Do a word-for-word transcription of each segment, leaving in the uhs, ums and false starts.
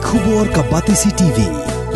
Khubor ka Batesi T V.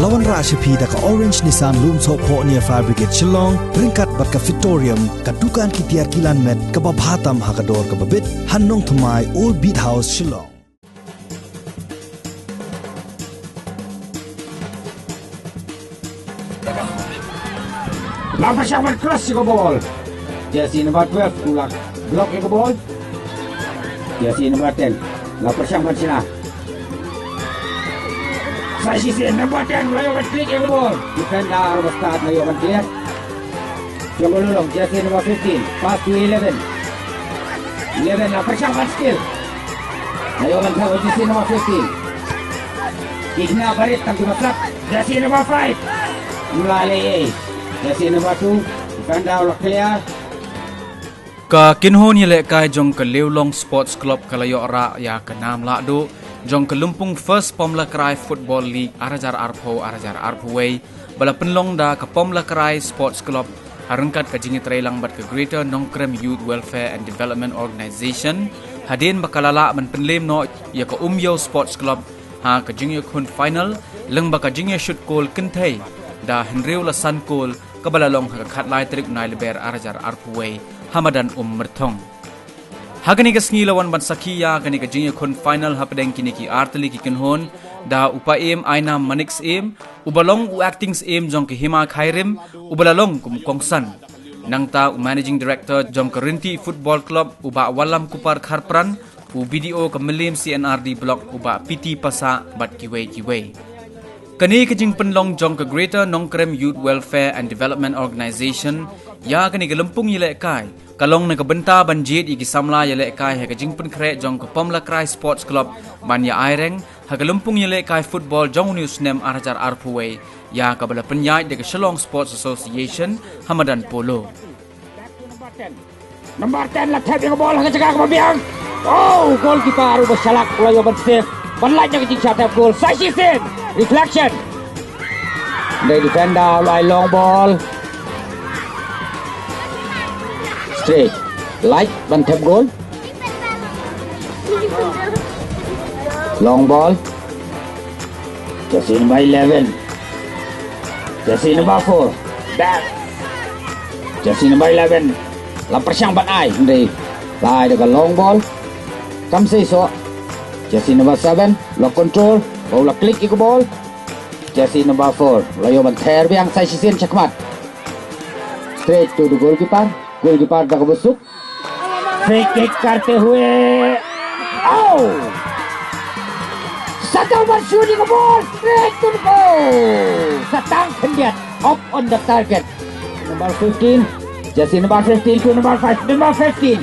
La wanrah sha phi da ka Orange Nissan Lumsohphoh near Fire Brigade Shillong, ryngkat bad ka Fitorium, ka dukan ki tiar kilan met kaba bha tam ha ka dor kaba bit, ha Nongthymmai, Old Beat House, Shillong. La pyrshang ban cross ïa ka ball. Jersey number twelve, u la block ïa ka ball. Jersey number ten, la pyrshang ban shna. Sa shisien number ten, la ïoh ban click ïa ka ball. Defender ba stad, la ïoh ban clear. Jong ka lulong, jersey number fifteen, pass to eleven. Eleven, la pyrshang ban steal. La ïoh ban thaw, jersey number fifteen. Ki khynnah barit tang kiba slap. Jersey number five. Ym lah leh ei. Jersey number two. Defender u la clear. Ka kynhun ïalehkai jong ka Lewlong Sports Club ka la ïoh rah ïa ka nam lahduh jong ka lympung First Pomlakrai Football League ar hajar arphew ar hajar arphew wei, ba la pynlong da ka Pomlakrai Sports Club ha ryngkat ka jingïatreilang bad ka Greater Nongkrem Youth Welfare and Development Organization, hadien ba ka la lah ban pynlem noh ïa ka Umiew Sports Club ha ka jingïakhun final, lyngba ka jingïashut kol kynthei da hynriew la san kol, kaba la long ha ka khatlai tarik u Naiïalam ar hajar arphew wei, ha madan Ummyrthong. Ha kane ka sngi la wan ban sakhi ïa kane ka jingïakhun final hapdeng kine ki artylli ki kynhun, da u Paiem Ainam Manik Syiem, uba long u acting syiem jong ka Hima Khyrim, uba la long kum u kongsan. Nangta u Managing Director jong ka Rynti Football Club, u Bah Wallam Kupar Kharpran, u B D O ka Mylliem C and R D Block, u Bah P T Passah, bad kiwei kiwei. Kane ka jingpynlong jong ka Greater Nongkrem Youth Welfare and Development Organization ïa kane ka lympung ïalehkai ka long na ka bynta ban jied ïa ki samla ïalehkai ha ka jingpynkhreh jong ka Pomlakrai Sports Club ban ïa aireng ha ka lympung ïalehkai football jong une u snem ar hajar arphew wei, ïa kaba la pynïaid da ka Shillong Sports Association ha madan Polo. Number ten la thep ïa ka ball ha ka jaka kaba biang. Oh, goalkeeper uba shalak u la ïoh ban save ban lait na ka jingshah thep goal. Sa shisien, deflection. Dei defender u la ai long ball. Straight. Lait ban thep goal. Long ball. Jersey number eleven. Jersey number four. Back. Jersey number eleven. La pyrshang ban ai. Hynrei la ai da ka long ball. Kam seisoh. Jersey number seven. La control. Ba u la click ïa ka ball. Jersey number four. La ïoh ban ther biang sa shisien shakhmat. Straight to the goalkeeper. Goalkeeper da kaba suk. Free kick करते हुए। Oh! Sa tang ban shoot ïa ka ball straight to the goal. Sa tang khyndiat, off on the target. Number fifteen, jersey number fifteen to number five, number fifteen.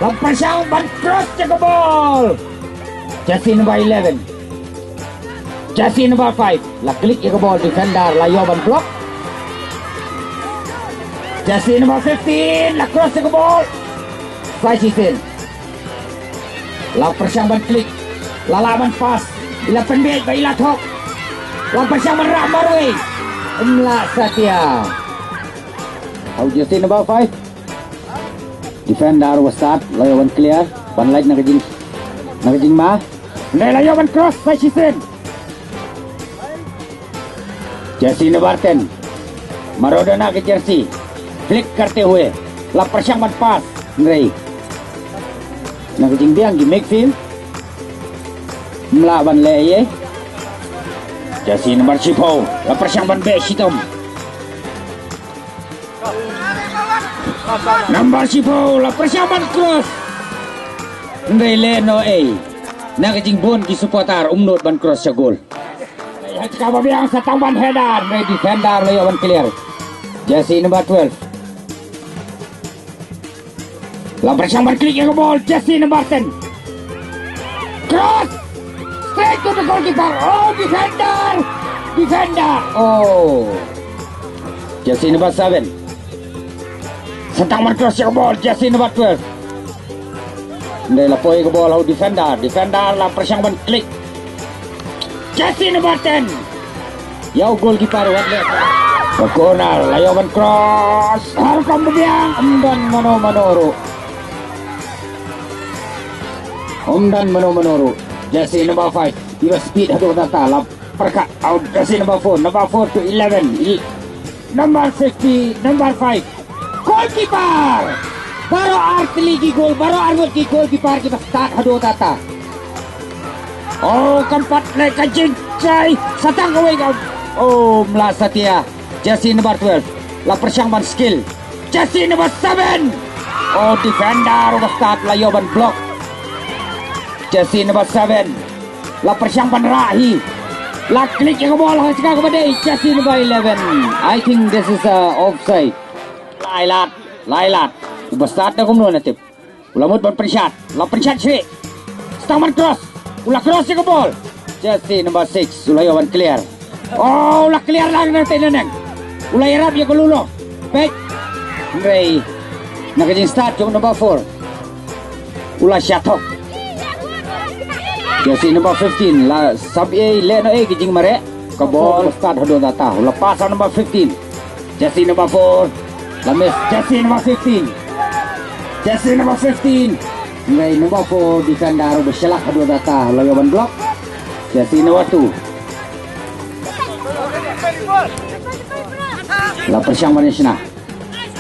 La pyrshang ban cross ïa ka ball. Jersey number eleven. Jersey number five. La click ïa ka ball, defender la ïoh ban block. Jersey number fifteen la cross ïa ka ball. Sa shisien. La pyrshang ban click. La lah ban pass. I la pynbeit ba i la thok. La pyrshang ban rah marwei. Ym lah satia. Hau jersey number five. Defender wa stad, la ïoh ban clear, ban lait na ka jing, na ka jingma. Hynrei la ïoh ban cross sa shisien. Jersey number ten. Maradona ka jersey. Flick करते हुए. La pyrshang ban pass. Hynrei na ka jingbiang ki midfield. Ym lah ban leh ei. Jersey number shiphew. La pyrshang ban beh shitom. Number shiphew, la pyrshang ban cross. Hynrei leh noh ei. Na ka jingbun ki supporter ym nud ban cross sha goal. Ka ba biang sa tang ban header, hynrei defender la ïoh ban clear. Jersey number twelve. La pyrshang ban click ïa ka ball, jersey number ten. Cross. Straight to the goalkeeper. Oh, defender. Defender. Oh. Jersey number seven. Sa tang ban cross ïa ka ball, jersey number twelve. Hynrei la poi ïa ka ball ha u defender. Defender la pyrshang ban click. Jersey number ten. Ïa u goalkeeper wat leh. Ka corner, la ïoh ban cross. Har kam biang, ym don mano mano ruh. Ym don mano mano ruh. Jersey number five. Iba speed haduh data la pyrkhat. Out jersey number four. Number four to eleven. Il- number fifty. Number five. Goalkeeper. Baroh ar tylli ki goal. Baroh ar ngut ki goalkeeper kiba stad haduh data. Oh, kam pat leh ka jingtrai. Sa tang kawei ka. Oh, Mla Satia. Jersey number twelve. La pyrshang ban skill. Jersey number seven. Oh, defender uba stad la ïoh ban block. Jersey number seven. La pyrshang ban rah hi. La klik ïa ka bol ha jaka kaba dei. Jersey number eleven. I think this is a offside. Lai lad, lai lad. Uba stad da kumno na tip. U la mut ban pynshad, u la pynshad shuh. Sa tang ban cross. U la cross ïa ka bol. Jersey number six, u la ïoh ban clear. Oh, u la clear lang nangtei naneng. U la ïarap ïa ka Lulong. Peit. Hynrei na ka jingstad jong number four, u la shah thok. Jersey number fifteen la sab ei leh noh ei ka jingmareh. Ka bol stad haduh data. U la pass ha number fifteen. Jersey number four. La miss. Jersey number fifteen. Jersey number fifteen. Ngai number four defender uba shalak haduh data. La ïoh ban block. Jersey number two. La pyrshang ban shna.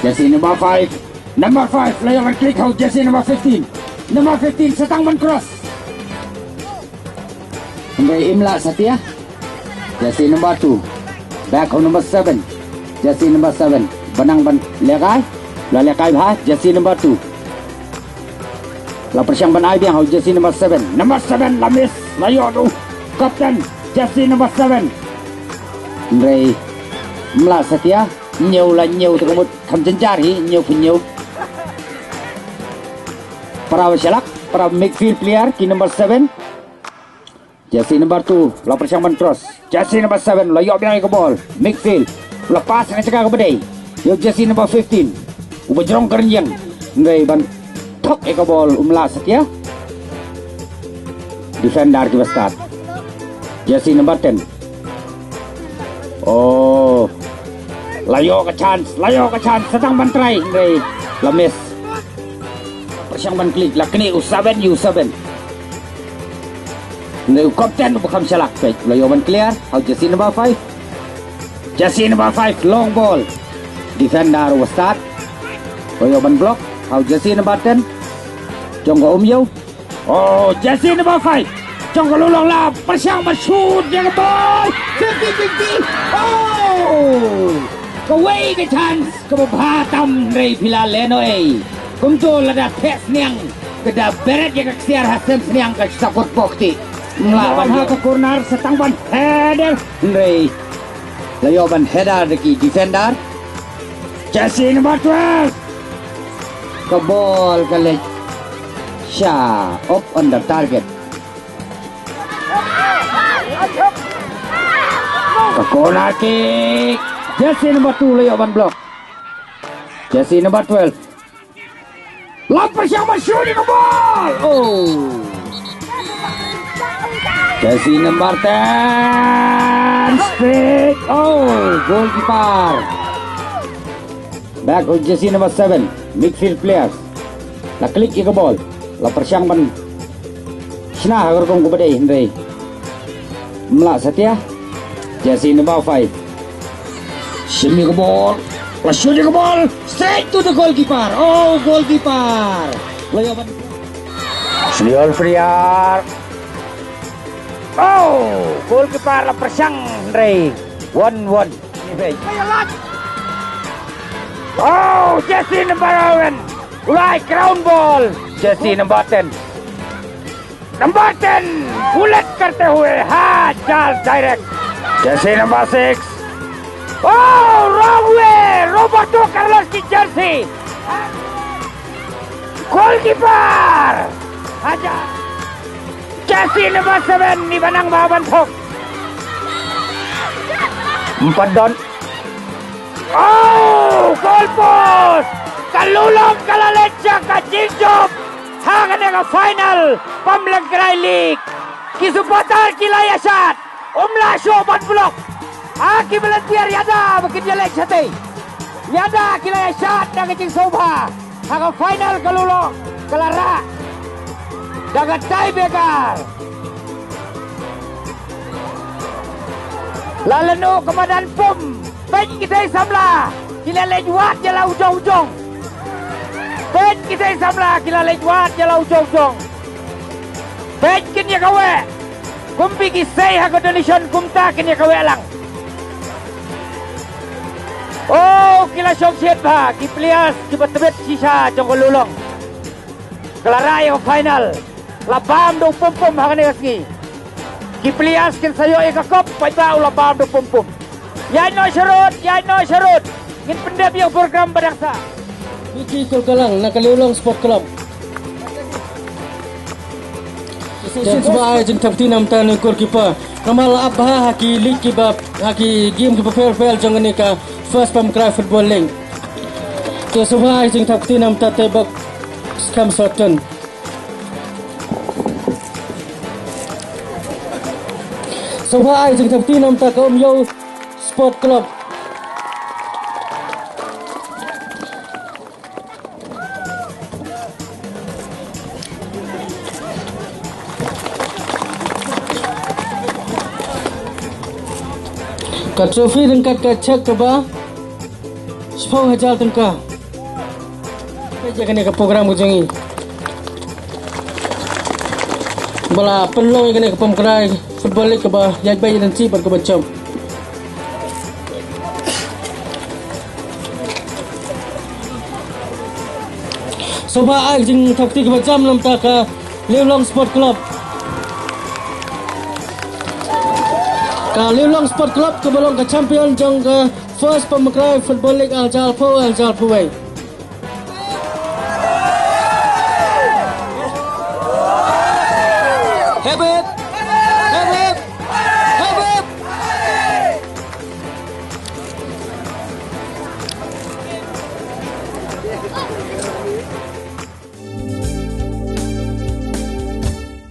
Jersey number five. Number five. La ïoh ban klik ha u jersey number fifteen. Number fifteen sa tang ban cross. Hynrei Imla Satia. Jersey number two. Back ho number seven. Jersey number seven. Ba nang ban lehkai. La lehkai bha. Jersey number two. La pyrshang ban ai biang ho jersey number seven. Number seven la miss. La ïoh u captain. Jersey number seven. Hynrei Imla Satia. Ñiew la ñiew te ka mut kham jynjar hi. Ñiew phi ñiew. Para ba shalak. Para midfield player ki number seven. Jersey number two, la pyrshang ban cross. Jersey number seven, la ïoh biang ïa ka bol. Midfield, la pass na jaka kaba dei. Ïa u jersey number fifteen. Uba jrong ka rynïeng. Hynrei ban thok ïa ka bol u Mla Satia. Defender kiba stad. Jersey number ten. Oh. La ïoh ka chance, la ïoh ka chance. Sa tang ban try, hynrei la miss. Pyrshang ban klik, la knieh u seven, u seven. Hynrei u captain uba kham shalak peit. La ïoh ban clear ha u jersey number five. Jersey number five, long ball. Defender uba stad. La ïoh ban block ha u jersey number ten. Jong ka Umiew. Oh, jersey number five. Jong ka Lulong la pyrshang ban shoot ïa ka ball. Fifty fifty. Oh! Kawei ka chance kaba bha tam, hynrei phi la leh noh ei. Kumto lada theh sniang ka da beret ïa ka ksiar ha sem sniang ka sahkut bok ti. Mla ban ha ka corner sa tang ban header, hynrei la ïoh ban header da ki defender. Jersey number twelve. Ka bol ka leit sha off on the target. Ka corner kick. Jersey number two la ïoh ban block. Jersey number twelve. La pyrshang ban shoot ïa ka bol. Oh. Jersey number ten. Straight. Oh, goalkeeper. Back ho jersey number seven, midfield players. La klik ïa ka bol. La pyrshang ban shna ha ka rukom kaba dei, hynrei Mla Satia. Jersey number five. Shim ïa ka bol. La shoot ïa ka bol. Straight to the goalkeeper. Oh, goalkeeper. La ïoh ban. Senior player. Oh, goalkeeper la pyrshang, hynrei one one. Oh, jersey number eleven. Right, ground ball. Jersey number ten. Number ten. Bullet karte hue. Ha, jal direct. Jersey number six. Oh, wrong way. Roberto Carlos ki jersey. Goalkeeper. Haja. Jersey number seven, iba nang ba ban thok. Empat don. Oh, goal post. Ka Lulong ka la leit sha ka jingjop ha kane ka final Pamlengkrai League. Ki supporter ki la ïa shad. Um lah shuh ban block. Ha, ki volunteer ïada ba kin ïa leit shatei. Ïada ki la ïa shad da ka jingsngewbha. Ha ka final ka Lulong ka la rah da ka tiebreaker. La lyngngoh ka madan pum. Peit kitei samla ki la leit wad ïa la u jong u jong. Peit kitei samla ki la leit wad ïa la u jong u jong. Peit kin ïa kaweh. Kumba ki sei ha ka donation kumta kin ïa kaweh lang. Oh, ki la shong shet bha ki players kiba tbit shisha jong ka Lulong. Ka la rah ïa ka final. La bam da u pum pum ha kane ka sngi. Ki players kin sa ïoh ïa ka kop, paidbah, u la bam da u pum pum. Ïaid noh sharud, ïaid noh sharud. Ngin pyndep ïa u program ba dang sah. Vicky Kolkalang na ka Lulong Sport Club. Te sngewbha ai jingthap kti namar kata u goalkeeper. Namar la ap bha ha ki league kiba, ha ki game kiba pher pher jong kane ka First Pamukkrai Football League. Te sngewbha ai jingthap kti namar kata te bok skhem sot tun. Sngewbha ai jingthap kti namar kata ka Umiew Sport Club. Ka trophy ryngkat ka cheque kaba shiphew hajar tyngka. Peit ïa kane ka program ka jong ngi. Ba la pynlong ïa kane ka Pamukkrai Football League kaba ïaid beit ïaid lynti bad kaba jop. Sngewbha ai jingthap kti kaba jam namar kata ka Lulong Sport Club. Ka Lulong Sport Club kaba long ka champion jong ka First Pamukkrai Football League ar hajar arphew, ar hajar arphew wei.